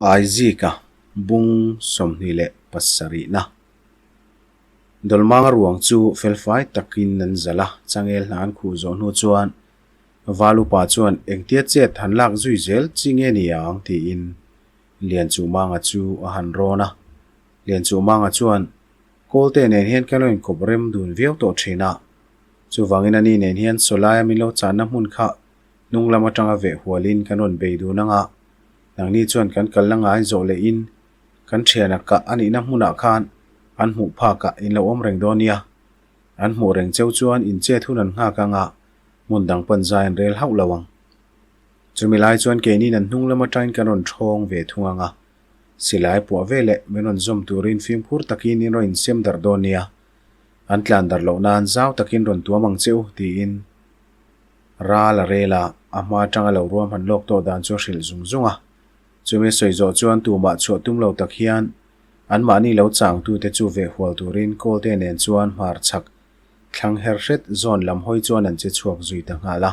Aizika bung 27na Dawlmanga ruang chu felfai takin an zalh a, changel hna an khuh zawh hnu chuan Val upa chuan engtia chet han lak zui zel chi nge ni ang tiin Lianchuhmanga chu a han rawn a. Lianchuhmanga chuan Kawlte nen hian ka lo inkawp rem dun viau tawh thin a, chuvangin ani nen hian sawlaia min lo channa hmun kha hnung lam atanga veh hualin kan rawn bei dun ang a, nangni chuan kan kalna ngai zawh lehin kan thiana kah a nihna hmunah khan an hmuh phakah in lo awm reng dawn nia. An hmuh reng cheu chuan in chet hun an nghak ang a, hmun dang pawn zai an rel hauh lo ang. Chumi lai chuan keinin an hnung lam atangin kan rawn thawng ve thung ang a, silai puah ve leh min rawn zawm turin fimkhur takin in rawn insem darh dawn nia. An tlan darh loh nan zau takin rawn tuam ang che u, tiin Ral a rel a, a hma atanga lo ruam han lawk tawh dan chu a hrilh zung zung a. Chumi sawi zawh chuan tumah chhuah tum lo tak hian anmahni lo changtute chu veh hual turin Kawlte nen chuan hmar chhak thlang her hret zawn lam hawi chuan an che chhuak zui ta nghal a.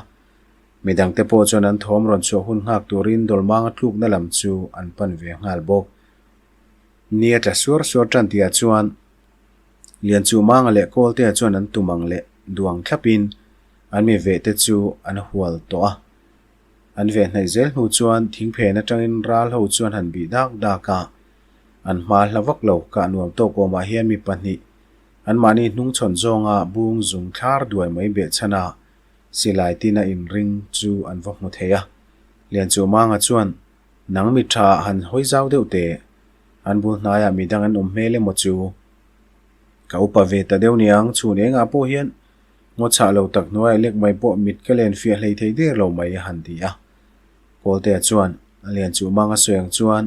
Midangte pawh chuan an thawm rawn chhuah hun nghak turin Dawlmanga tlukna lam chu an pan ve nghal bawk. Ni a tla suar suar tan tihah chuan Lianchuhmanga leh Kawltea chuan an tum ang leh duang thlapin an mi veh te chu an hual tawh a. An veh hnaih zel hnu chuan thingphen atangin ral ho chuan han bih dak dak a. An hma hla vak lo kah nuam tawk awmah hian mi pahnih anmahni hnungchhawn zawnga bung zung thlar duai mai behchhan a silai tina inring chu an va hmu thei a. Lianchuhmanga chuan Nang mi tha han hawi zau deuh teh. An bul hnaiah mi dang an awm hmel emaw chu? Ka upa ve ta deuh niang, chhun engah pawh hian ngaw chhah lo tak hnuaiah lek mai pawh mit ka len fiah hlei thei der lo mai a han ti a. Kawltea chuan a lian chuh mang a sawi ang chuan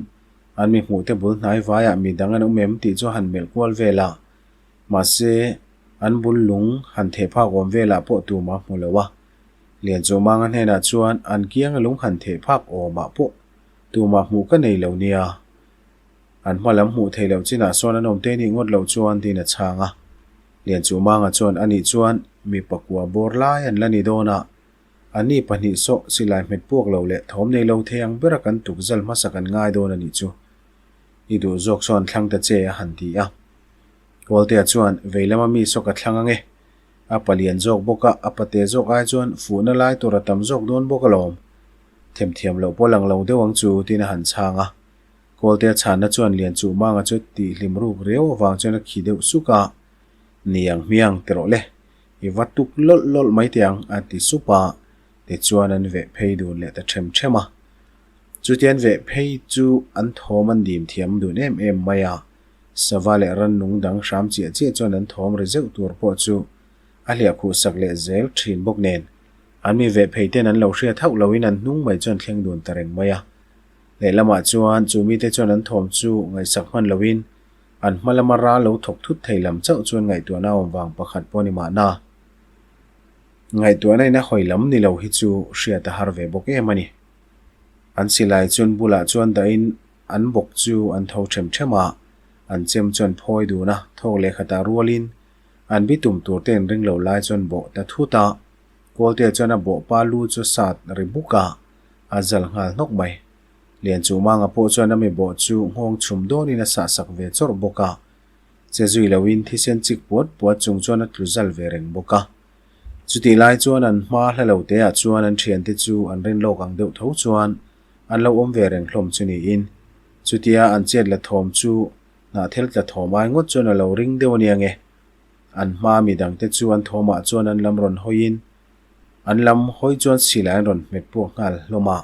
an mi hmuhte bul hnai vaiah mi dang an awm em tih chu a han melh kual vel a. Mahse, an bul lung han theh phak awm velah pawh tumah hmu lo a. Lianchuhmanga hnenah chuan an kianga lung han theh phak awmah pawh tumah hmuh ka nei lo nia. An hma lam hmuh theih loh chinah sawn an awm te nih ngawt loh chuan tiin a chhang a. Lianchuhmanga chuan anih chuan mi pakua bawr lai an la ni dawn a, anni pahnih sawh silai hmet puak lo leh thawm nei lo thei ang bera kan tukzal hmasa kan ngai dawn a nih chu. I duh zawk sawn thlang ta che a han ti a. Kawltea chuan vei lama mi saw ka thlang ang e. A palian zawk bawk a, a pate zawk ai chuan fuhna lai tur a tam zawk dawn bawk alawm. Themthiam loh pawh lang lo deuh ang chu tiin a han chhang a. Kawltea chhanna chuan Lianchuhmanga chu tih hlim ruk riau avang chuan a khi deuh suk a, Ni ang hmiang ti rawh le, i va tuk lawlh lawlh mai teh ang a ti sup a, tichuan an veh phei dun leh ta them them a. Chutian veh phei chu an thawm an dim thiam dun em em mai a. Sava leh rannung dang hram chiah chiah chuan an thawm ri zeuh tur pawh chu a hliah khuh sak leh zel thin bawk nen, an mi veh phei ten an lo hriat hauh loin an hnung mai chuan thleng dun ta reng mai a. Lehlamah chuan chu mite chuan an thawm chu ngaihsak hman loin an hma lama ral lo thawk thut thei lam chauh chuan ngaihtuahna a awm vang pakhat pawh a ni mahna. Ngaihtuahna in a hawi lam ni lo hi chu hriat a har ve bawk em a ni. An silai chuan bulah chuan dahin An bawk chu an tho them them a, an chem chuan phawi dun a, thawk leh khatah rualin an bi tum tur te inring lo lai chuan bawh ta thut a. Kawltea chuan a bawh pa lu chu sat ri buk a, a zal nghal hnawk mai. Lianchuhmanga pawh chuan a mi bawh chu nghawng chhum dawnin a sah sak ve chawrh bawk a. Che zui loin thisen chik puat puat chung chuan a tlu zal ve reng bawk a. Chutih lai chuan an hma hla lo teah chuan an thiante chu an rin lawk ang deuh tho chuan An lo awm ve reng hlawm chu niin, chutia an chet la thawm chu hnahthel tla thawm ai ngawt chuan a lo ring deuh a nia nge. An hma mi dangte chu an thawmah chuan an lam rawn hawiin an lam hawi chuan silai an rawn hmet puak nghal hlawm a,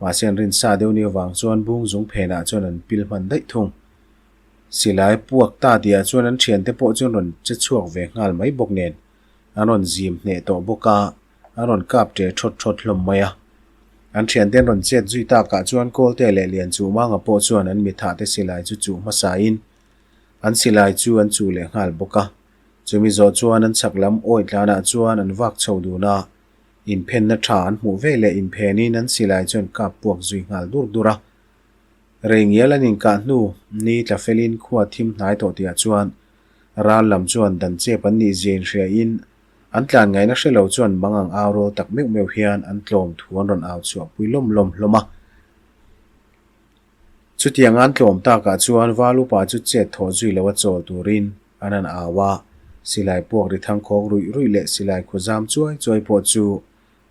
mahse an rin sa deuh ni avang chuan bung zung phenah chuan an pil hman daih thung. Silai puak ta tihah chuan an thiante pawh chuan rawn che chhuak ve nghal mai bawk nen an rawn zim hneh tawh bawk a. A rawn kap ṭe ṭhawt ṭhawt hlawm mai a. An ṭhiante an rawn chet zui takah chuan Kawlte leh Lianchuhmanga pawh chuan an mithahte silai chu chuh hmasain an silai chu an chuh leh nghal bawk a. Chumi zawh chuan an chhak lam awi tlanah chuan an vak chho dun a, inphenna ṭha an hmuh ve leh inphenin an silai chu an kap puak zui nghal dur dur a. Rei ngial an inkah hnu ni tla felin khua thim hnai tawh tihah chuan ral lam chuan dan chep an nih zia inhriain An tlan ngaihna hre lo chuan bang ang au rawl tak meuh meuh hian an tlawm thu an rawn au chhuah pui lawm lawm hlawm a. Chutiang an tlawm takah chuan Val upa chu chet thawh zui lo a chawl turin an han au a, silai puak ri thang khawk ruih ruih leh silai khaw zam chuai chuai pawh chu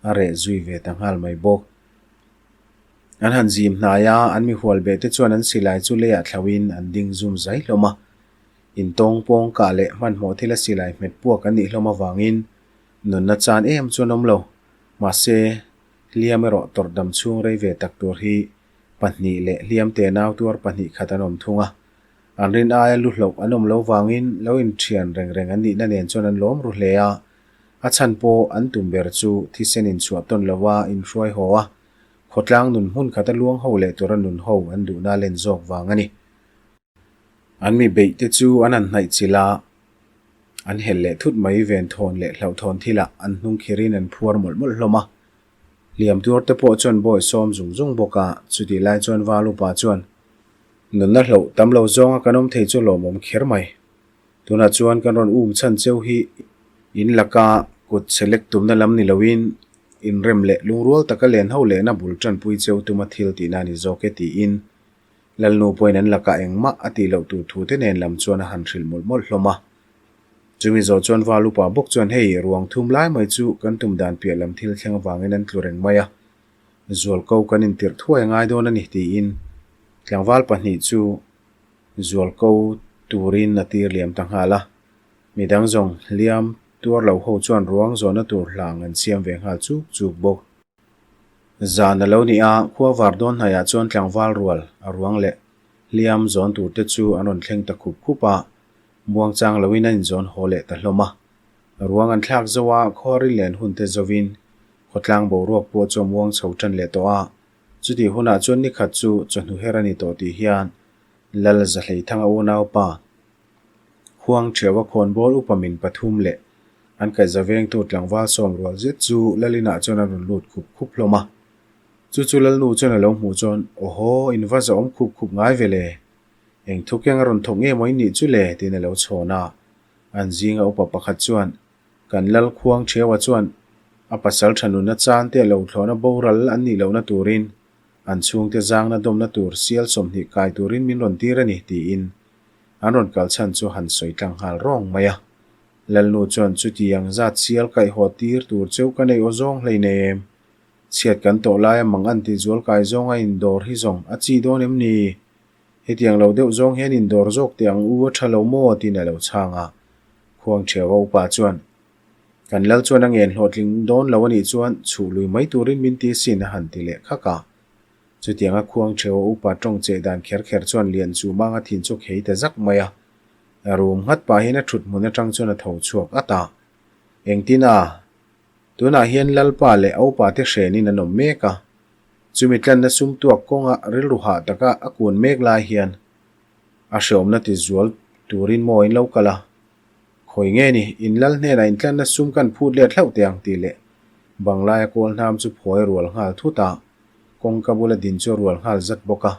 a reh zui ve ta nghal mai bawk. An han zim hnai a, an mihual beh te chuan an silai chu leiah thlauhin an ding zum zai hlawm a. Intawng pawng kah leh hmanhmawh thila silai hmet puak an nih hlawm avangin nunna chan em chu an awm lo. Mahse, hliam erawh tawrh dam chhung rei ve tak tur hi pahnih leh hliam te nau tuar pahnih khat an awm thung a. An rin aia lu hloh an awm lo vangin lo inthian reng reng an nihna nen chuan an lawm ru hle a. A chhan pawh an tum ber chu thisen inchhuah tawn lova inhruai haw a, khawtlang nun hmun khata luang ho leh tura nun ho an duhna len zawk vang a ni. An mi beih te chu an han hnaih chilh a, an helh leh thut mai venthawn leh hlauhthawn thilah an hnung khirin an phuar mawlh mawlh hlawm a. Hliam tuar te pawh chuan bawi sawm zung zung bawk a, chutih lai chuan Val upa chuan, Nunna hloh tam lo zawnga kan awm thei chu lawmawm kher mai. Tunah chuan kan rawn um chhan cheu hi in laka kut che lek tumna lam ni loin inrem leh lungrual taka len ho lehna bul tanpui cheu tuma thil tihna a ni zawk e tiin Lalnu pawhin an lakah engmah a tih loh tur thu te nen lam chuan a han hrilh mawlh mawlh hlawm a. Chumi zawh chuan Val upa bawk chuan hei ruang thum lai mai chu kan tum dan piah lam thil thleng avangin an tlu reng mai a, zualko kan intirh thuai a ngai dawn a ni tiin tlangval pahnih chu zualko turin a tir liam ta nghal a. Midang zawng hliam tuar lo ho chuan ruang zawhna tur hlang an siam ve nghal chuk chuk bawk. Zan a lo ni a, khua var dawn hnaiah chuan tlangval rual a ruang leh hliam zawn tur te chu an rawn thleng ta khup khup a, muang chang loin an inzawn haw leh ta hlawm a. Ruang an thlak zo a, khaw rin len hun te zovin khawtlang boruak pawh chu a muang chho tan leh tawh a, chutih hunah chuan nikhat chu chawhnu her a ni tawh tih hian Lal Zahleithanga unaupa Khuang Thiaua khawnbawl upa min pathum leh an kaihza vengtu tlangval sawm rual zet chu Lalinah chuan a rawn lut khup khup hlawm a. Chu chu Lalnu chuan a lo hmuh chuan, Awhaw, in va zahawm khup khup ngai ve le. Eng thu keng a rawn thawk nge maw in nih chu le? tiin a lo chhawn a. An zinga upa pakhat chuan, Kan Lal Khuang Thiaua chuan a pasal tha nunna chan te lo thlawhna boral an nih lohna turin an chhungte zangna dawmna tur sial 20 kai turin min rawn tir a ni, tiin an rawn kal chhan chu han sawi tlang nghal rawng mai a. Lalnu chuan chutiang zat sial kaihhaw tir tur cheu ka nei aw zawng hlei nei em? Chhiat kan tawh laia mang an tih zual kai zawnga indawr hi zawng a chi dawn em ni? Hetiang lo deuh zawng hian indawr zawk teh ang u a tha lo maw? tiin a lo chhang a. Khuangchheua upa chuan, Kan lal chuan a ngen hlawhtling dawn lo a nih chuan chhuh lui mai turin min ti sin a han ti leh khak a. Chutianga Khuangchheua upa tawng cheh dan kher kher chuan lian chu manga thin chu khei ta zak mai a. Rum nghat pahin a thut hmun atang chuan a tho chhuak at a. Engtin a? Tunah hian Lalpa leh a upa te hrenin an awm mek a. Chumi tlanna sum tuak kawnga rilru hah taka a kun mek lai hian a hreawmna ti zual turin maw in lo kal a. Khawi nge ni, in lal hnenah in tlanna sum kan phut let hlauh teh ang tih leh Banglaia kawl hnam chu phawi a rual nghal thut a, kawngka bula din chu a rual nghal zat bawk a.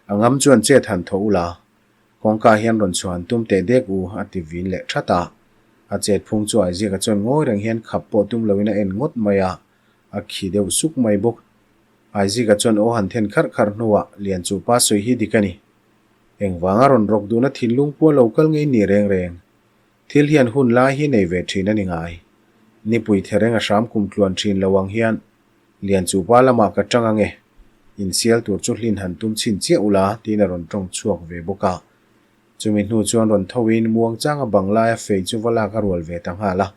A ngam chuan chet han thaw ula, kawngka hian rawn chhuan tum teh dek u a ti vin leh that a. A chet phung chu Aiziaka chuan ngawi reng hian khap pawh tum loin a en ngawt mai a, a khi deuh suk mai bawk. Aizika chuan aw han then kharh kharh hnuah Lianchuhpa sawi hi dik a ni. Engvanga rawn rawk duhna thinlung pua lo kal ngei ni reng reng. Thil hian hun lai hi nei ve thin a ni ngai. Nipui thereng a hram kum tluan thin lo ang hian Lianchuhpa lamah ka tang ange. Insial tur chu hlin han tum chhin chiah ula tiin a rawn tawng chhuak ve bawk a. Chumi hnu chuan rawn thoin muangchanga bang laia fei chu va lak a rual ve ta nghal a.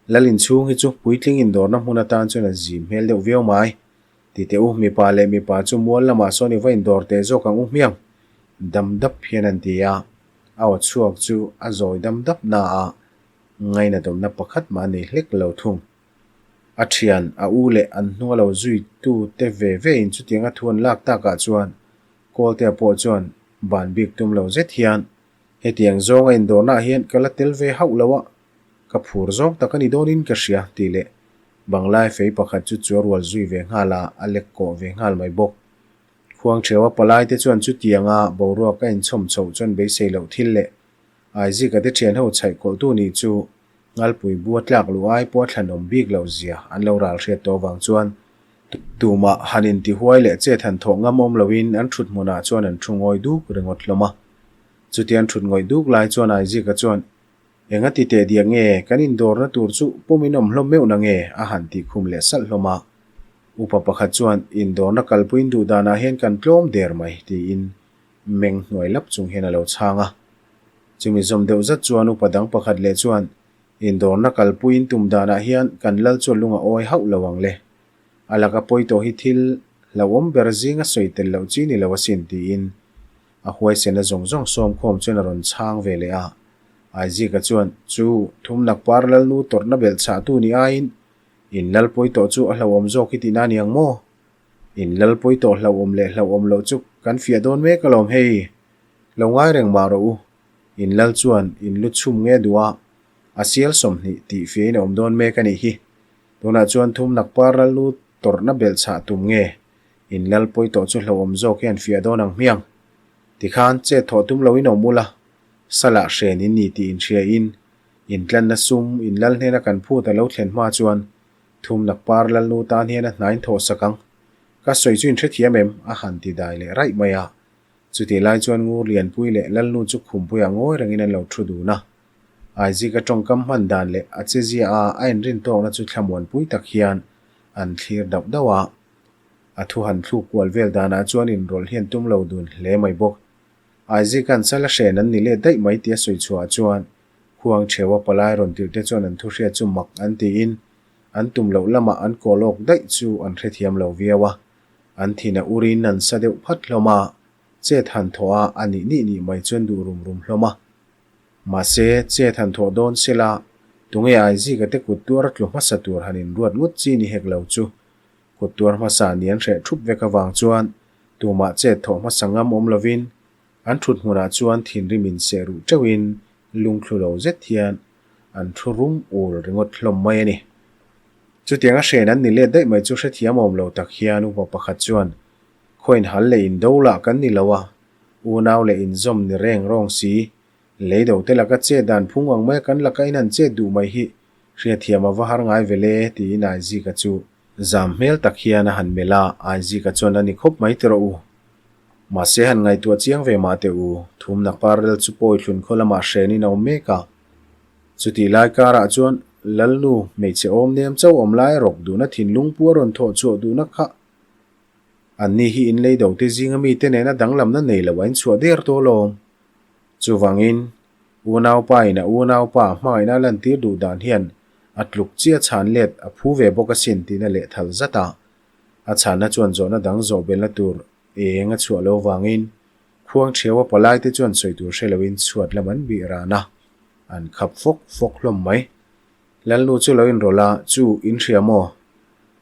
Lal inchhung hi chu puitling indawrna hmun atan chuan a zim hmel deuh viau mai. Ti teh u, mipa leh mipa chu mual lamah sawn i va indawr teh zawk ang u hmiang? Dam dap hian an ti a, a aw chhuak chu a zawi dam dap na a, ngainatawmna pakhat mah a nei hlek lo thung. A thian, a u leh an hnung a lo zui tu te ve ve in chutianga thu an lak takah chuan Kawltea pawh chuan ban bik tum lo zet hian, Hetiang zawnga indawrnaah hian ka la tel ve hauh lo a, Ka phur zawk tak a ni dawnin ka hria, tih leh Banglai fei pakhat chu chu a rual zui ve nghal a, a lek kawh ve nghal mai bawk. Khuangchheua palai te chuan chutianga boruak a inchhawm chhoh chuan beisei loh thil leh Aizika te thian ho chhaih kawlhtu nih chu Ngalpui bua tlak luh ai pawh a thlanawm bik loh zia an lo ral hriat tawh avang chuan. Tumah han intihuai leh chet han thawh ngam awm loin an thut hmunah chuan an thu ngawi duk ringawt hlawm a. Chuti an thut ngawih duk lai chuan Aizika chuan, Enga ti teh diak nge, kan indawrna tur chu pawm in awm hlawm meuh na nge? a han tih khum leh salh hlawm a. Upa pakhat chuan, Indawrna kalpuiin duh danah hian kan tlawm der mai, tiin meng hnuai lap chung hian a lo chhang a. Chumi zawm deuh zat chuan upa dang pakhat leh chuan, Indawrna kalpuiin tum danah hian kan lal chu lung a awi hauh lo ang le. A laka pawi tawh hi thil hlauhawm ber zinga sawi tel loh chi ni lo asin, tiin A huaisena zawng zawng sawmkhawm chuan a rawn chhang ve leh a. Aizika chuan, Chu, thumnak par lalnu tawrhna belh chhahtu ni aiin in lal pawi tawh chu a hlauhawm zawk hi tihna a ni ang maw? In lal pawi tawh hlauhawm leh hlauhawm loh chu kan fiah dawn mek alawm hei. Lo ngai reng mah rawh u. In lal chuan in lu chhum nge duh a, a sial 20 tih fiahin a awm dawn mek a nih hi. Tunah chuan thumnak par lalnu tawrhna belh chhah tum nge In lal pawi tawh chu hlauhawm zawk hian fiah dawn ang hmiang. Tikhan chet thawh tum loin awm ula, salah hren in ni tih inhriain, intlanna sum in lal hnena kan phut a lo thlen hma chuan thumnak par lalnu tan hian a hnain thawh sak ang. Ka sawi chu inhrethiam em? a han ti dai leh raih mai a. Chutih lai chuan Ngur Lianpui leh Lalnu chu khumpuiah ngawi rengin an lo thu dun a. Aizika tawngkam hman dan leh a chezia a a inrin tawkna chu thlamuanpui tak hian an thlir dauh dauh a. A thu han thluk kual vel danah chuan inrawlh hian tum lo dun hle mai bawk. Aizika'n sala hren an ni let daih mai tia sawi chhuah chuan khuang chheua palai rawn tirh te chuan an thu hriat chu mak an tiin an tum loh lamah an kawl awk daih chu an hrethiam lo viau a. An thin a urin an sa deuh phat hlawm a, chet han thawh a a nih nih nih mai chuan duh rum rum hlawm a. Mahse, chet han thawh dawn sela tunge Aizika te kut tuar a tlu hmasa tur han inruat ngawt chi ni hek lo chu Kut tuar hmasa ni an hreh thup vek avang chuan tumah chet thawh hmasa ngam awm lovin an thut hmunah chuan thinrim in seh ruh teuhin lungthlu lo zet hian an thu rum ul ringawt hlawm mai a ni. Chutiang a hren an ni let daih mai chu hrethiam awm lo tak hian upa pakhat chuan Khawiin hal leh indo lah kan ni lo a, unau leh inzawm ni reng rawng si, leido te laka chet dan phung ang maia kan laka in han chet duh mai hi hriatthiam a va har ngai vele tiin Aizika chu Zam hmel tak hian a han melh a, Aizika chuan a ni khawp mai ti rawh u. Mahse han ngaihtuah chiang ve mah teh u, thumnak parel chu pawi thlun khaw lamah hrenin a awm mek a. Chutih lai karah chuan Lalnu hmeichhe awm nem chauh awm lai rawk duhna thinlung pu a rawn thawh chhuah duhna kha anni hi in lei do te zinga mite nena danglamna nei lo a inchhuah der tawh alawm. Chuvangin, Unaupa in a unaupa hmangaihna a lantir duh dan hian a tluk chiah chhan let a phu ve bawk asin tiin a lehthal zat a. A chhanna chuan zawhna dang zawh belna tur eng a chhuah lo vangin khuang ṭhiau a palai te chuan sawi tur hre loin chhuat lam an bih ran a, an khap fawk fawk hlawm mai. Lalnu chu lo inrawlh a, Chu, in hria maw?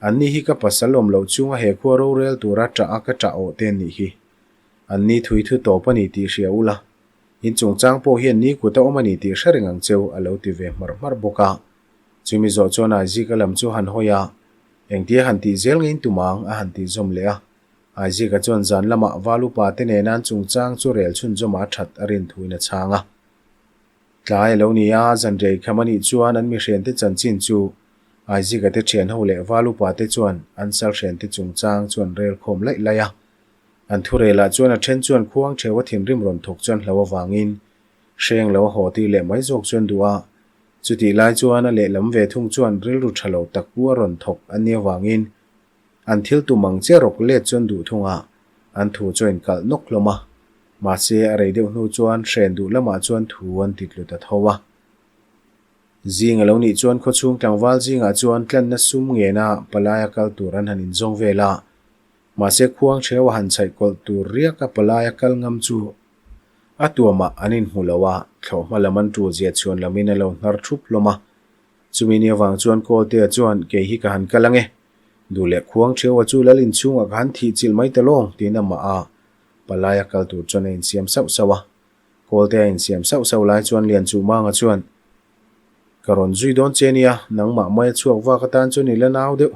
Anni hi ka pasal awm loh chunga he khua rorel tura ṭah a ka ṭah awh te an nih hi. Anni thui thu tawp a ni tih hria ula. In chungchang pawh hian ni kut a awm a ni tih hre reng ang cheu, a lo ti ve hmarh hmarh bawk a. Chumi zawh chuan Aizika lam chu han hawi a, Engtia han tih zel ngei tum ang, a han tih zawm leh a. Aizika chuan zan lamah val upa te nena an chungchang chu rel chhunzawm a that a rin thuin a chhang a. Tlai a lo ni a, zan rei kham a nih chuan an mihriante chanchin chu Aizika te thianho leh val upa te chuan an salhriante chungchang chu an rel khawm laih laih a. An thurelah chuan a then chuan khuang theu a thinrim rawn thawk chuan hlo avangin hreng lo a haw tir leh mai zawk chuan duh a. Chutih lai chuan a lehlam ve thung chuan rilru tha lo tak pu a rawn thawk a nia vangin an thil tum ang che rawk let chuan duh thung a, an thu chu a inkalh nawk hlawm a. Mahse a rei deuh hnu chuan hren duh lamah chuan thu an ti tlu ta tho a. Zing a lo nih chuan khawchhung tlangval zingah chuan tlanna sum ngena palaia kal tur an han inzawng vel a. Mahse khuang ṭheu a han chhaih kawlh tur riak a palai a kal ngam chu a tuamah an inhmu lo a, thlawhhma lam an ṭul zia chhuan lamin a lo hnar ṭhup hlawm a. Chumi ni avang chuan Kawltea chuan kei hi ka han kal ange. Duh leh khuang ṭheu a chu lal inchhungah ka han thih chilh mai ta lawng tiin amah a palai a kal tur chuan a insiam sauh sauh a. Kawltea a insiam sauh sauh lai chuan Lianchuhmanga chuan Ka rawn zui dawn che nia, nangmah mai a chhuak vak atan chuan i la nau deuh.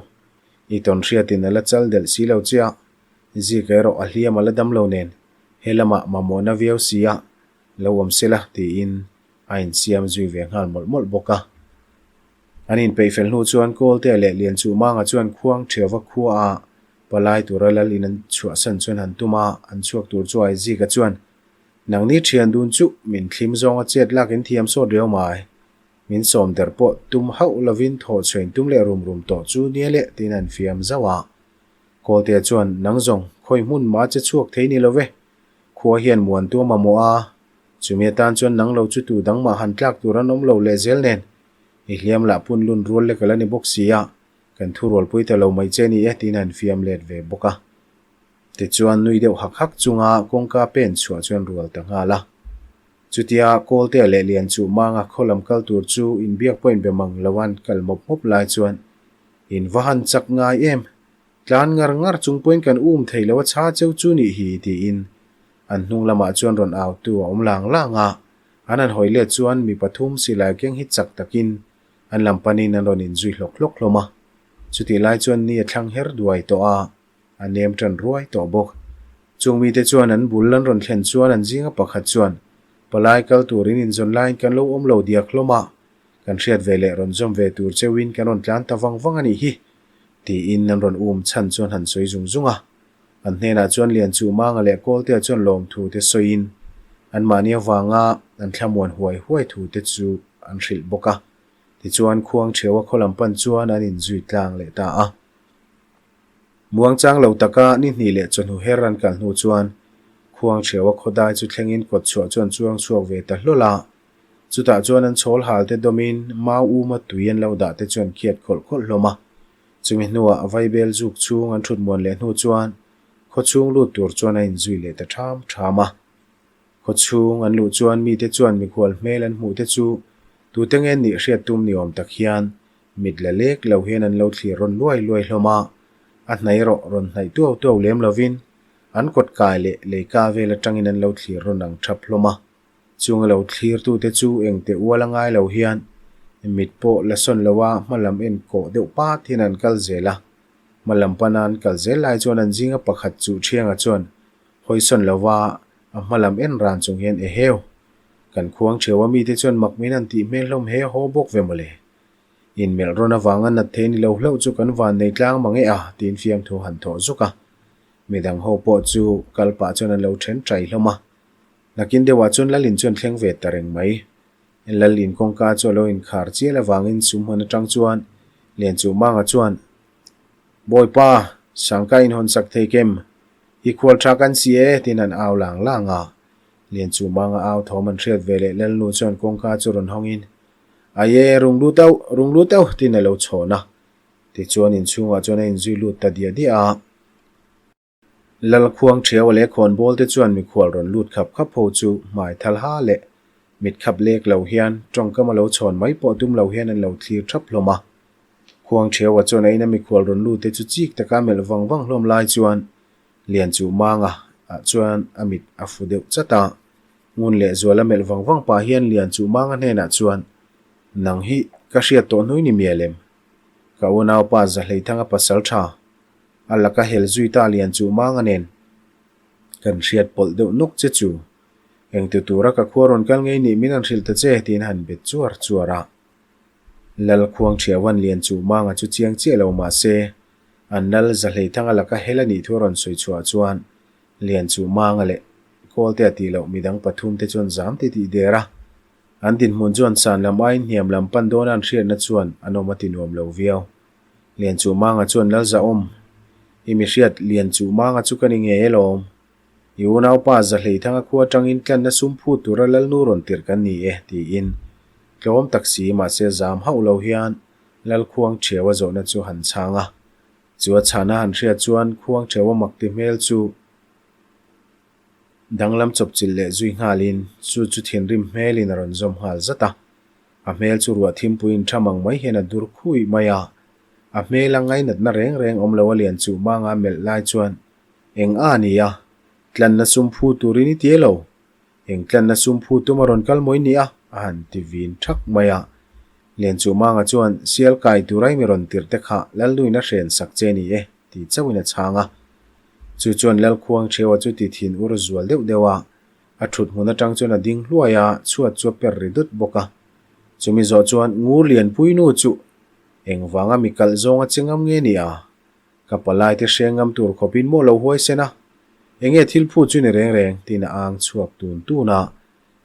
I tawn hriatin a la chal delh si lo che a, Zika erawh a hliam a la dam lo nen, he lamah mamawhna viau si a, lo awm se la tiin a insiam zui ve nghal mawlh mawlh bawk a. An inpeih fel hnu chuan Kawltea leh Lianchuhmanga chuan khuang ṭhiauva khua a. Palai tura lal in an chhuahsan chuan han tum a, an chhuak tur chu Aizika chuan, Nangni thian dun chu min thlim zawnga chet lak in thiam sawt riau mai. Min sawm der pawh tum hauh lovin thaw chhuain tum leh rum rum tawh chu nia leh tiin an fiam zauh a. Kawltea chuan, Nang zawng, khawi hmun mah che chhuak thei ni lo ve. Khua hian muan tu a mamawh a, chumi atan chuan nang lo chu tu dang mah han tlak tur an awm lo leh zel nen. I hliam lah pun lun rual lek a la ni bawk si a, kan thurualpui ta lo mai che ni e tiin an fiam let ve bawk a. Tichuan nui deuh hak hak chunga kawngka pen chhuah chuan rual ta nghal a. Chutia Kawltea leh Lianchuh Manga khaw lam kal tur chu inbiak pawh inbe mang lo an kal mawp mawp lai chuan in va han chak ngai em? Tlan ngar ngar chung pawhin kan um thei lo a chha cheu chu nih hi tiin an hnung lamah chuan rawn au tu a awm lang lang a. An han hawi let chuan mi pathum silai keng hi chak takin an lam panin an rawn inzui hlawk hlawk hlawm a. Chutih lai chuan ni a thlang her duai tawh a. A nem tan ruai tawh bawk. Chung mite chuan an bul an rawn thlen chuan an zinga pakhat chuan, Palai kal turin inzawn laiin kan lo awm lo diak hlawm a, kan hriat ve leh rawn zawm ve tur cheuhin kan rawn tlan ta vang vang a nih hi, tiin an rawn um chhan chuan han sawi zung zung a. An hnenah chuan Lianchuhmanga leh Kawltea chuan lawmthu te sawiin anmahni avanga an thlamuan huai huai thu te chu an hrilh bawk a. Tichuan Khuangcheua khaw lam pan chuan an inzui tlang leh ta a. Muangchang lo taka ni hnih leh chawhnu her an kal hnu chuan Khuangcheua khawdai chu thlengin kawt chhuah chuan chuang chhuak ve ta hlawl a. Chutah chuan an chhawl hal te dawmin mau uma tui an lo dah te chuan khiat khawlh khawlh hlawm a. Chumi hnuah vaibel zuk chhung an thut muan leh hnu chuan khaw chhung lut tur chuan a inzui leh ta ṭham ṭham a. Khaw chhung an luh chuan mite chuan mikhual hmel an hmuh te chu tute nge nih hriat tum ni awm tak hian Mit la lek lo hian an lo thlir rawn luai luai hlawm a, a hnaih erawh rawn hnaih tuau tuau lem lovin an kawt kai leh leika vel atangin an lo thlir rawn ang thap hlawm a. Chung a lo thlirtute chu engte ual a ngai lo hian mit pawh la sawn lo a hma lam en kawh deuh pat hian an kal zel a. Hma lam pana an kal zel lai chuan an zinga pakhat chu Thianga chuan hawi sawn lo va a hma lam en ran chung hian Eheu! Kan khuang theu a mite chuan mak min han tih hmel hlawm he haw bawk ve mawle. Inmelh rawn avanga nat thei ni lo hlauh chu kan van nei tlang mang e a, tiin fiamthu han thawh zuk a. Midang ho pawh chu kal pah chuan an lo then ṭai hlawm a. Nakin deuhah chuan Lalin chuan thleng ve ta reng mai. Lalin kawngka chu a lo inkhar chial avangin sumhmun atang chuan Lianchuhmanga chuan, Bawipa, Sangka inhawn sak thei kem? I khual tha kan si e, tiin an au lang lang a. Lianchuhmanga au thawm an hriat ve leh Lalnu chuan kawngka chu rawn hawngin, Aye, rung lut auh, rung lut auh, tiin a lo chhawn a. Tichuan inchhungah chuan a inzui lut ta diah diah a. Lalkhuang Thiaua leh Khawnbawl te chuan mikhual rawn lut khap khap ho chu hmai thal ha leh mit khap lek lo hian tawngkam a lo chhawn mai pawh tum lo hian an lo thlir thap hlawm a. Khuang Thiaua chuan a ina mikhual rawn lut te chu chik taka melh vang vang hlawm lai chuan Lianchuhmanga ah chuan a mit a fu deuh chat a. Ngun leh zual a melh vang vang pah hian Lianchuhmanga hnenah chuan, Nang hi ka hriat tawh hnui ni mial em? Ka unaupa Zahleithanga pasal tha, a laka hel zui ta Lianchuhmanga nen kan hriat pawlh deuh nawk che chu. Engti tura ka khua rawn kal ngei nih min han hrilh ta che tiin han bet chuar chuar a. Lalkhuang Thiawan Lianchuhmanga chu chiang chiah lo mah se, an lal Zahleithanga laka hel a nih thu a rawn sawi chhuah chuan Lianchuhmanga leh Kawlte a tih loh midang pathum te chuan zam ti tih der a. An dinhmun chuan san lam aiin hniam lam pan dawna an hriatna chuan an awm a ti nuam lo viau. Lianchuhmanga chuan Lalzahawm, I mi hriat Lianchuhmanga chu ka ni ngei alawm. I unaupa Zahleithanga khua atangin tlanna sum phut tura Lalnu rawn tirh kan ni e, tiin tlawm tak si mahse zam hauh lo hian Lalkhuang Thiaua zawhna chu han chhang a. Chu a chhana han hriat chuan khuang theuha mak ti hmel chu danglam chawpchilh leh zui nghalin chu chu thinrim hmelin a rawn zawm nghal zat a. A hmel chu ruah thimpuiin tha mang mai hian a dur khuih mai a. A hmela ngainatna reng reng awm lo a lian chuh manga melh lai chuan eng a ni a, tlanna sum phu turin i ti lo. Eng tlanna sum phu tum a rawn kal mawi ni a, a han ti vin thak mai a. Lianchuhmanga chuan, Sial kai tur ai mi rawn tirh te kha Lalnuin a hren sak che ni e, ti chauhin a chhang a. Chu chuan Lalkhuang Cheua chu ti thin ur zual deuh deuh a, a thut hmun atang chuan a ding hluai a, chhuat chu a per ri dut bawk a. Chumi zawh chuan, Ngur Lianpuinu chu engvanga mi kalh zawng a che ngam nge ni a? Ka palai te hreng ngam tur khawpin maw lo huaisen a? Enge thil phut chu ni reng reng? tiin a ang chhuak tun tun a.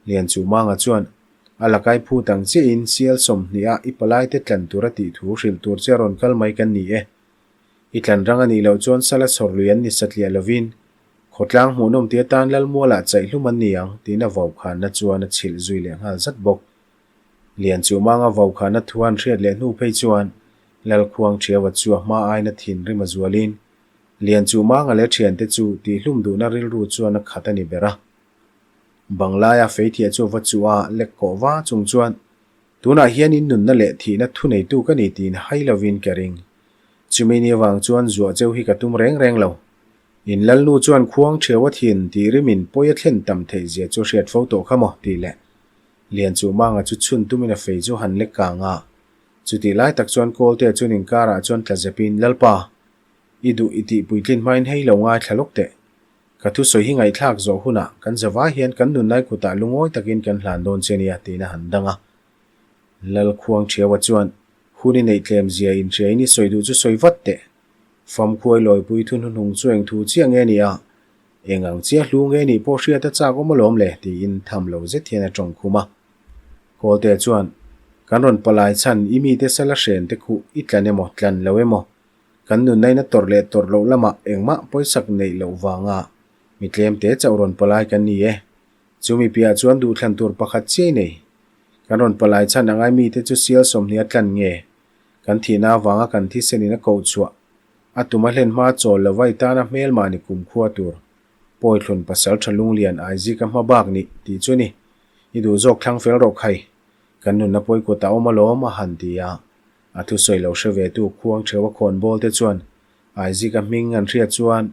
Lianchuhmanga chuan, A lakai phut ang chiahin sial 20 a i palai te tlan tur a tih thu hrilh tur che rawn kal mai kan ni e. I tlan rang a nih loh chuan sala chhawr lui an ni satliah lovin khawtlang hmuhnawm ti atan Lalmualah chaihlum an ni ang tiin a vaukhanna chuan a chhilh zui leh nghal zat bawk. Lianchuhmanga vaukhanna thu an hriat leh hnu phei chuan Lalkhuang Thiaua chu a hma aina thinrim a zualin Lianchuhmanga leh thiante chu tihhlum duhna rilru chuan a khat a ni ber a. Banglaia feithiah chu a va chuh a, lek kawh va chung chuan, Tunah hian in nunna leh thihna thuneitu ka ni tiin hai lovin ka ring. Chumi ni avang chuan zuah cheu hi ka tum reng reng lo. In lalnu chuan khuang theu a thin tih rimin pawi a thlen tam theih zia chu hriat fo tawh kha maw? tih leh Lianchuhmanga chu chhun tumin a fei chu han lek kang a. Chutih lai tak chuan Kawltea chuan inkarah chuan tla zepin, Lalpa, i duh i tih puitlin hmain hei lo ngaithla lawk teh. Ka thusawi hi ngaihthlak zawh hunah kan zavai hian kan nunnai kutah lungawi takin kan hlan dawn che nia tiin a han dang a. Lalkhuang Thiaua chuan, Hun i neih tlem zia inhriain i sawi duh chu sawi vat teh. Famkhuai lawipui thu hnuhnung chu eng thu chiah nge ni a? Eng ang chiah hlu nge nih pawh hriat a chak awm alawm le tiin tham lo zet hian a tawng khum a. Kawltea chuan, Kan rawn palai chhan i mite sala hren te khuh i tlan emaw tlan lo emaw Kan nunnaina tawrh leh tawrh loh lamah engmah pawisak neih loh vanga mi tlemte chauh rawn palai kan ni e. Chu mi piahah chuan duhthlan tur pakhat chiai nei. Kan rawn palai chhan angai mite chu sial 20 a tlan nge? Kan thihna avanga kan thisenin a koh chhuah a tum a hlen hma chawl lova i tana hmelmah ni kumkhua tur Pawithlun pasal tha lunglian Aizika hma bak nih tih chu ni. I duh zawk thlang fel rawh khai. Kan nunna pawikut a awm alawm a han ti a. A thusawi lo hre ve tu khuang theuh a khawn bawl te chuan Aizika hming an hriat chuan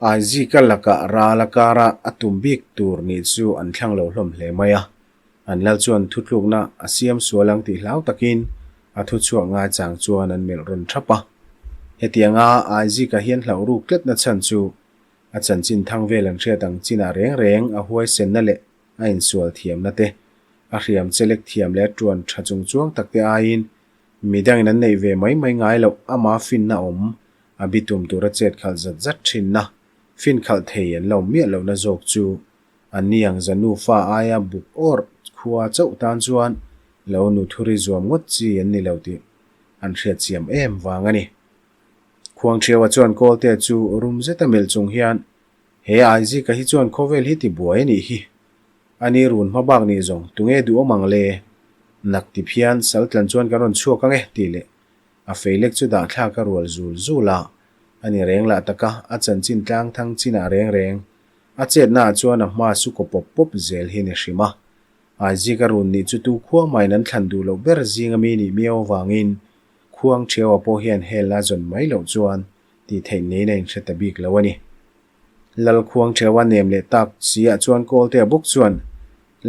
Aizika lakah ral a kara a tum bik tur nih chu an thlang lo hlawm hle mai a. An lal chuan thutlukna a siam sual ang tih hlau takin a thuchhuak ngaichang chuan an melh rawn thap a. Hetianga Aizika hian hlauh ruk tlatna chhan chu a chanchin thang vel an hriat ang chinah reng reng a huaisenna leh a insual thiamna te, a hriam chelek thiam leh a tuan tha chung chuang tak te aiin midangin an neih ve mai mai ngai loh ama finna awm a bitum tura chet khalh zat zat thinna, fin khalh thei an lo miah lohna zawk chu an ni ang za nufa aia buk awrh khua chauh tan chuan lo nu thuri zuam ngawt chi an ni lo tih an hriat chiam em vang a ni. Khuangṭhiaua chuan Kawltea chu rum zeta melh chung hian He Aizika hi chuan khawvel hi ti buai a nih hi. A ni run hma bak nih zawng tunge duh awm ang le? Nak ti phian sal tlan chuan kan rawn chhuak ang e tih leh a fei lek chu dah thlak a rual zul zul a. A ni reng lah taka a chanchin tlang thang chinah reng reng a chetna ah chuan a hma su kaw pawp pawp zel hi a ni hrim a. Aizika run nih chu tu khua main an thlan duh loh ber zing ami nih miau avangin khuang ṭhiaua pawh hian hel a zawn mai loh chuan tih theih niin a inhre ta bik lo a ni. Lalkhuang Ṭhewa nem leh tak si ah chuan Kawltea bawk chuan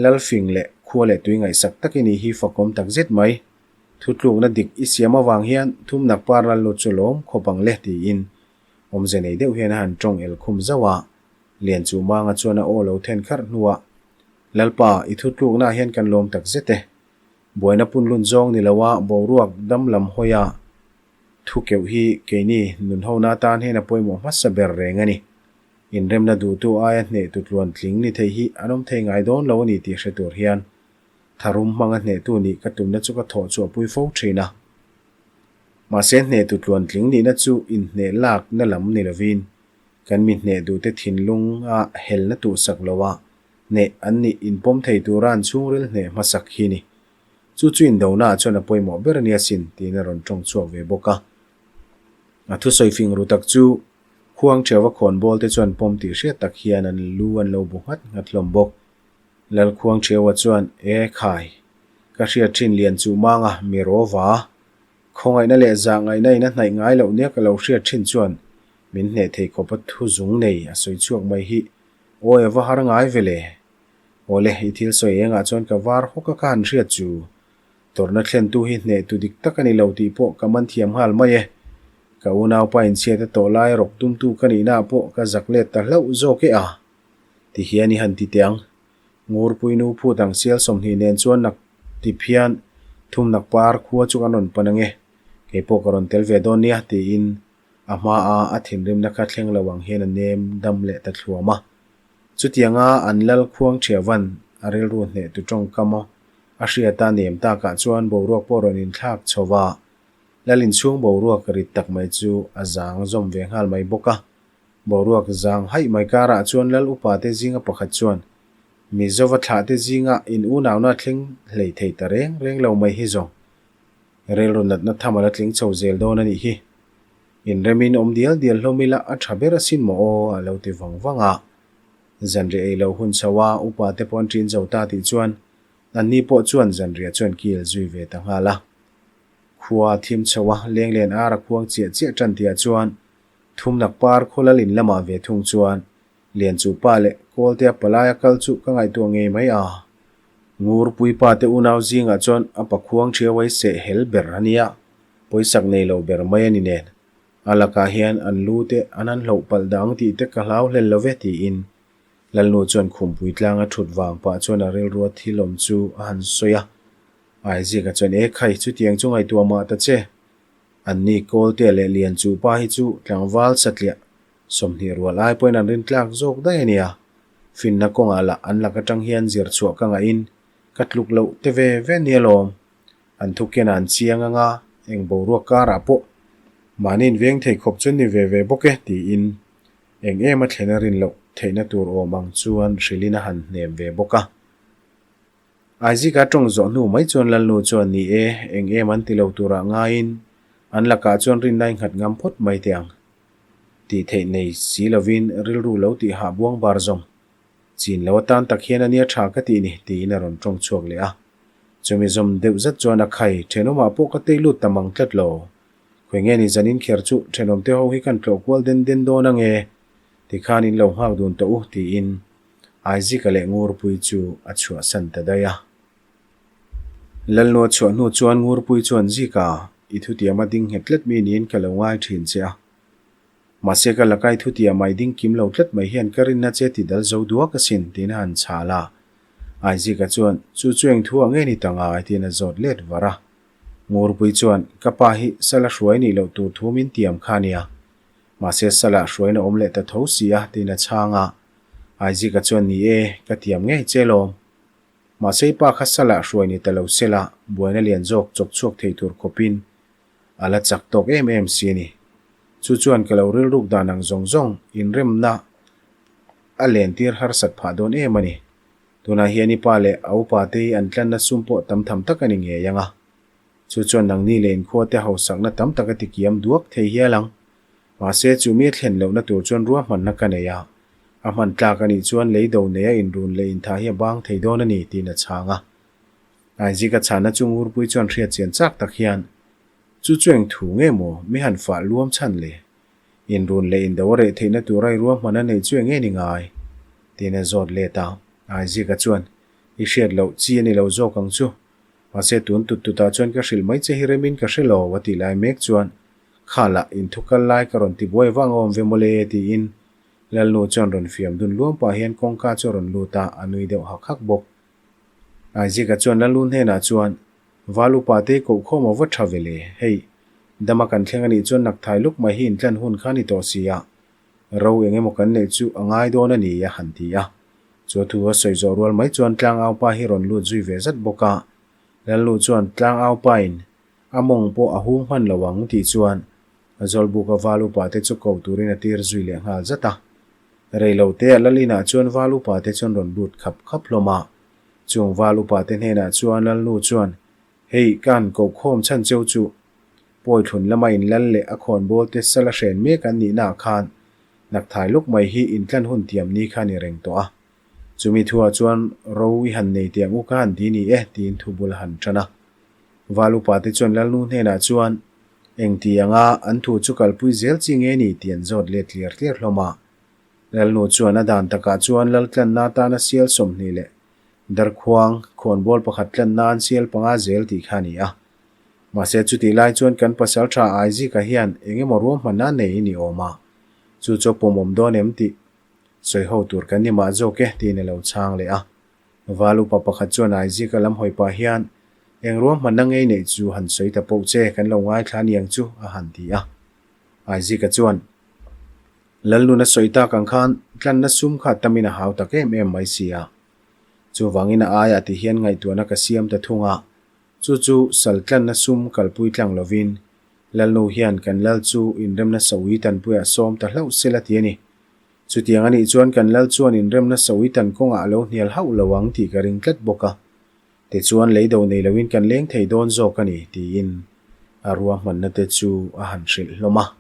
Lalfing leh khua leh tui ngaihsak tak i nih hi fakawm tak zet mai. Thutlukna dik i siam avang hian thumnak par lal lut chu lawm khawp ang le tiin awmze nei deuh hian a han tawng el khum zauh a. Lianchuhmanga chuan a aw lo then kharh hnuah, Lalpa, i thutlukna ah hian kan lawm tak zet e. Buaina punlun zawng ni loa boruak dam lam hawi a Thu keuh hi keini nunhona atan hian a pawimawh hmasa ber reng a ni. Inremna duhtu aia hnehtu tluan tling ni thei hi an awm thei ngai dawn lo a ni tih hre tur hian tharum hmanga hnehtu nih ka tumna chu ka thawh chhuah pui fo thin a. Mahse hnehtu tluan tling nihna chu inhneh lakna lam ni lovin kan mi hneh duhte thinlunga helna tuhsak loa hneh an nih inpawm thei tura an chhungril hneh hmasak hi ni. Chu chu indona ah chuan a pawimawh ber a nia sin, tiin a rawn tawng chhuak ve bawk a. A thusawi fing ru tak chu Khuang Ṭhiauva khawnbawl te chuan pawm tih hriat tak hian an lu an lo bu nghat nghat hlawm bawk. Lal Khuang Ṭhiauva chuan, E khai, ka hriat ṭhin lian chuh mang a, mi rawva. Khawngaihna leh zah ngaihna in a hnaih ngai loh nia ka lo hriat ṭhin chuan min hneh thei khawp a thu zung nei a sawi chhuak mai hi awi a va har ngai ve le. Awle, i thil sawi engah chuan ka var hawk a ka han hriat chu. Tawrhna thlentu hi hnehtu dik tak a ni lo tih pawh ka man thiam nghal mai e. Ka unaupa inchhiat a tawh lai rawk tumtu ka nihnaah pawh ka zak let ta hlauh zawk e a. Ti hian i han ti teh ang. Ngurpui nu phut ang sial 20 nen chuan nak tip hian thumnak par khua chu kan rawn pan ang e. Kei pawh ka rawn tel ve dawn nia tiin. A hmaa a thinrimna kha thleng lo ang hian a nem dam leh ta thluam a. Chutianga an lal khuang thiavan a rilru hneh tu tawngkam a hriata nem takah chuan boruak pawh rawn inthlak chho va, lal inchhung boruak rit tak mai chu a zang zawm ve nghal mai bawk a. Boruak zang haih mai karah chuan lal upate zinga pakhat chuan Mizova thlahte zinga in unauna thleng hlei thei ta reng reng lo mai hi zawng rilru natna tham a la tling chho zel dawn a nih hi. Inremin awm dial dial hlawm ila a tha ber asin maw aw a lo ti vang vang a. Zanriah ei lo hun chho a upa te pawh an ṭin zo ta tih chuan anni pawh chuan zanriah chuan kil zui ve ta nghal a. Khua thim chho a lenglen ar a khuang chiah chiah ṭan tihah chuan Thumnak par khawlal in lamah ve thung chuan Lianchupa leh Kawltea palaia kal chu ka ngaihtuah ngei mai a. Ngurpuipa te unau zingah chuan a pakhuang thiauai seh hel ber a nia, pawisak nei lo ber mai a ni nen. A lakah hian an lu te an han hloh palh dang tih te ka hlau hlel lo ve tiin Lalnu chuan khumpui tlanga thut vang pah chuan a rilrua thil awm chu a han sawi a. Aizika chuan, E khai, chutiang chu ngaihtuah mah ta che. Anni Kawltea leh Lianchupa hi chu tlangval satliah 20 rual ai pawhin an rintlak zawk daih a nia. Finna kawngah lah an lak atang hian zir chhuah ka ngahin ka tluk loh te ve ve nia lawm. An thuken an chiang anga eng boruak karah pawh mahni inveng thei khawp chu ni ve ve bawk e tiin eng em a thlen a rin loh theihna tur awm ang chuan hrilhin a han hnem ve bawk a. Aizika tawng zawh hnu mai chuan Lalnu chuan ni e, eng em an ti lo turah ngaiin an lakah chuan rinna i nghat ngam phawt mai teh ang. Tih theih nei si lovin rilru lo tih hah buang bar zawng. Chin lo atan tak hian a nia tha ka tih ni, tiin a rawn tawng chhuak leh a. Chumi zawm deuh zat chuan a khai, thenawmah pawh ka tei lut ta mang tlat lo. Khawi nge ni zanin kher chu thenawmte ho hi kan tlawh kual den den dawn ange, tikhan in lo nghak dun tawh u, tiin Aizika leh Ngurpui chu a chhuahsan ta daih a. Lalnu a chhuah hnu chuan Ngurpui chuan Zika, i thutiama ding nghet tlat mi niin ka lo ngai thin che a. Mahse ka laka i thutiama i ding kim lo tlat mai hian ka rinna che ti dal zo duak asin, tiin a han chhal a. Aizika chuan, Chu chu eng thu ah nge ni ta ngai? tiin a zawt let var a. Ngurpui chuan, Ka pa hi sala hruai nih loh tur thu min tiam kha a nia. Mahse salah hruaina awm leh ta tho si a, tiin a chhang a. Aizika chuan, Ni e, ka tiam ngei che lawm. Mahse i pa kha salah hruai ni ta lo sela, buaina lian zawk chawk chhuak thei tur khawpin a la chak tawk em em si a ni. Chu chuan ka lo rilruk dan ang zawng zawng inremna a lentir harsat phah dawn em a ni. Tunah hian i pa leh a upa te hi an tlanna sum pawh tam tham tak a ni ngei ang a. Chu chuan nangni leh inkhua te hausakna tam tak a tikiam duak thei hial ang. Mahse, chu mi a thlen lohna tur chuan ruahmanna ka nei a, a hman tlak a nih chuan lei do neia inrun leh inthah hi a bang thei dawn a ni, tiin a chhang a. Aizika chhana chu Ngurpui chuan hriat chian chak tak hian, Chu chu eng thu nge maw mi han fah luam chhan le? Inrun leh indo a reh theihna tura i ruahman a neih chu eng nge ni ngai? tiin a zawt let a. Aizika chuan, I hriat loh chi a ni lo zawk ang chu. Mahse, tun tut tutah chuan ka hrilh mai che hi remin ka hre lo, a tih lai mek chuan Khalah inthu kal lai ka rawn ti buai vang a awm ve mawle tiin Lalnu chuan rawn fiam dun luam pah hian kawngka chu a rawn lut a, a nui deuh hak hak bawk. Aizika chuan Lalnu hnenah chuan, Val upa te koh khawm a va tha ve le, hei, dama kan thleng anih chuan nakthai luk mai hi intlan hun kha a ni tawh si a, ro eng emaw kan neih chu a ngai dawn a ni a han ti a. Chu a thu a sawi zawh rual mai chuan tlangau pa hi rawn lut zui ve zat bawk a, Lalnu chuan tlangau pain A mawng pawh a hung hman lo ang tih chuan Zawlbuka val upa te chu ko turin a tir zui leh nghal zat a. Rei lo te a lal inah chuan val upa te chuan rawn lut khap khap hlawm a. Chung val upa te hnenah chuan Lalnu chuan, Hei, ka han koh khawm chhan cheu chu. Pawithlun lama in lal leh a khawnbawl te sal a hren mek an nihna ah khan nakthai luk mai hi intlan hun tiam ni kha a ni reng tawh a. Chumi thuah chuan ro i han nei tiang u ka han ti ni e tiin thu bul a han tan a. Val upate chuan Lalnu hnenah chuan, Eng ti anga an thu chu kalpui zel chi nge ni? tih an zawt let tliar tliar hlawm a. Lalnu chuan a dan takah chuan Laltlanna atana sial 20 leh darkhuang khawnbawl pakhat tlanna an sial panga zel tih kha a ni a. Mahse chutih lai chuan kan pasaltha Aizika hian eng emaw ruahmanna a nei ni awm a, chu chu a pawmawm dawn em tih sawi ho tur kan ni mah zawk e tiin a lo chhang leh a. Val upa pakhat chuan Aizika lam hawi pah hian, Eng ruahmanna ngei neih chu han sawi ta poh che, kan lo ngaithla aniang chu, a han ti a. Aizika chuan, Lalnuna sawi tak ang khan tlanna sum kha tamin a hau tak em em mai si a. Chuvangin a aiah ti hian ngaihtuahna ka siam ta thung a, chu chu sal tlanna sum kalpui tlang lovin Lalnu hian kan lal chu inremna saui tanpuiah sawm ta hlauh se la ti a ni. Chutiang a nih chuan kan lal chuan inremna saui tan kawngah a lo hnial hauh lo ang tih ka ring tlat bawk a. Tichuan lei do nei loin kan leng thei dawn zawk a ni, tiin a ruahmanna te chu a han hrilh hlawm a.